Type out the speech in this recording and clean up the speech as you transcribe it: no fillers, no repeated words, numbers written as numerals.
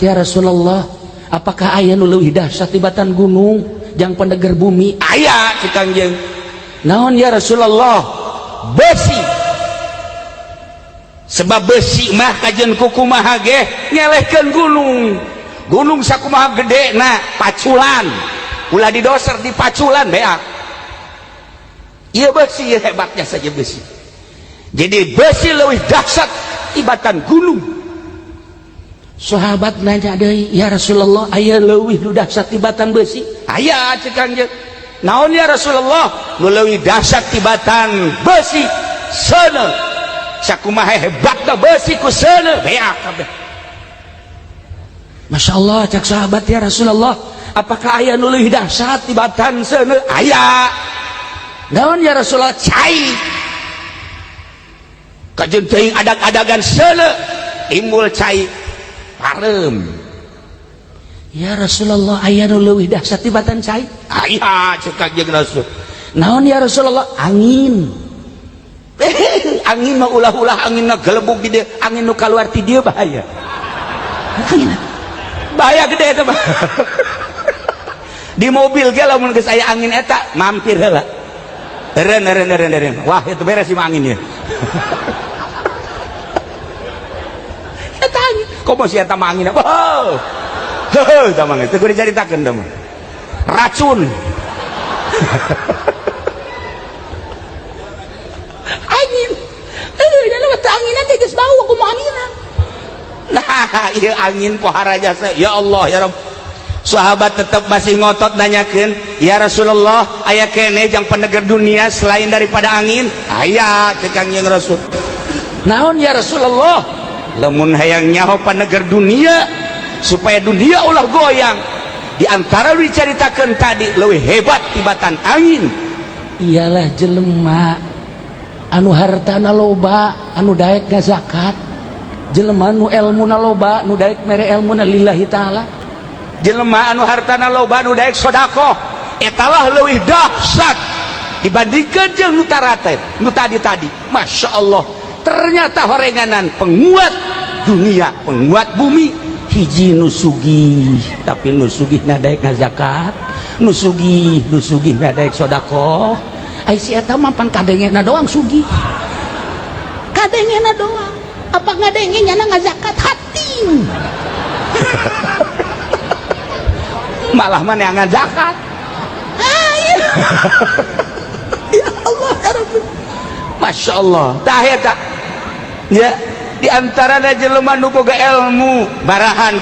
Ya Rasulullah, apakah aya nu leuwih dahsyat tibatan gunung jang peneger bumi? Aya cek Kangjeng. Naon ya Rasulullah? Besi. Sebab besi mah kajen kukumaha ge ngelehkeun gunung. Gunung sakumaha gede na paculan. Ulah didoser dipaculan beak. Ieu besi hebatnya saja besi. Jadi besi leuwih dahsyat tibatan gunung. Sahabat nanya deui, ya Rasulullah, aya leuwih nu dahsyat tibatan besi? Aya cek Kangjeng. Naon ya Rasulullah? Nu leuwih dahsyat tibatan besi seuneu. Sakumaha hebatna besi ku seuneu beak kabeh. Masya Allah cek sahabat, ya Rasulullah, apakah aya nu leuwih dahsyat tibatan seuneu? Aya. Naon ya Rasulullah? Cai. Kajeun teuing adag-adagan seuneu timbul cai parem. Ya Rasulullah, aya nu leuwih dahsyat tibatan cai? Aya cek Kangjeng Rasul. Naon ya Rasulullah? Angin. Angin mah ulah-ulah angin mah gelebug di dieu, angin nu kaluar ti dieu bahaya. Angin bahaya gede eta mah. Di mobil ge lamun geus aya angin eta mampir heula. Eren eren eren eren. Wah, itu beres sih angin ya. Eta angin. Komo si eta mah angin. Wow. Heuh, eta mah teu kudu dicaritakeun teh mah. Racun. Angin. Heuh, da angin teh geus bau kumaha anginan. Nah, ieu angin pohara jasa. Ya Allah, ya Rabb. Sahabat tetap masih ngotot nanyakeun, ya Rasulullah, aya keneh jang peneger dunia selain daripada angin? Aya cek Kangjeng Rasul. Naon ya Rasulullah? Lamun hayang nyaho paneger dunia supaya dunia ulah goyang, di antara diceritakan tadi leuwih hebat tibatan angin ialah jelema anu hartana loba anu daek ngazakat, jelema nu elmuna loba nu daek mere elmuna lillahi ta'ala, jelema anu hartana loba nu daek sedekah, etalah leuwih dahsyat dibandingkeun jeung nu tarate nu tadi-tadi. Masya Allah, ternyata horenganan penguat dunia, penguat bumi hiji nu sugih, tapi nu sugih daek ngazakat, nu sugih nu sugih daek sedekah. Ai si eta mah pan kadengena doang sugih, kadengena doang, apa ngadenge nyana ngazakat hati malah mana yang ngazakat. Ya Allah ya Rabbi, Masya Allah. Tah eta ya di antara jelema nu boga ilmu barahan.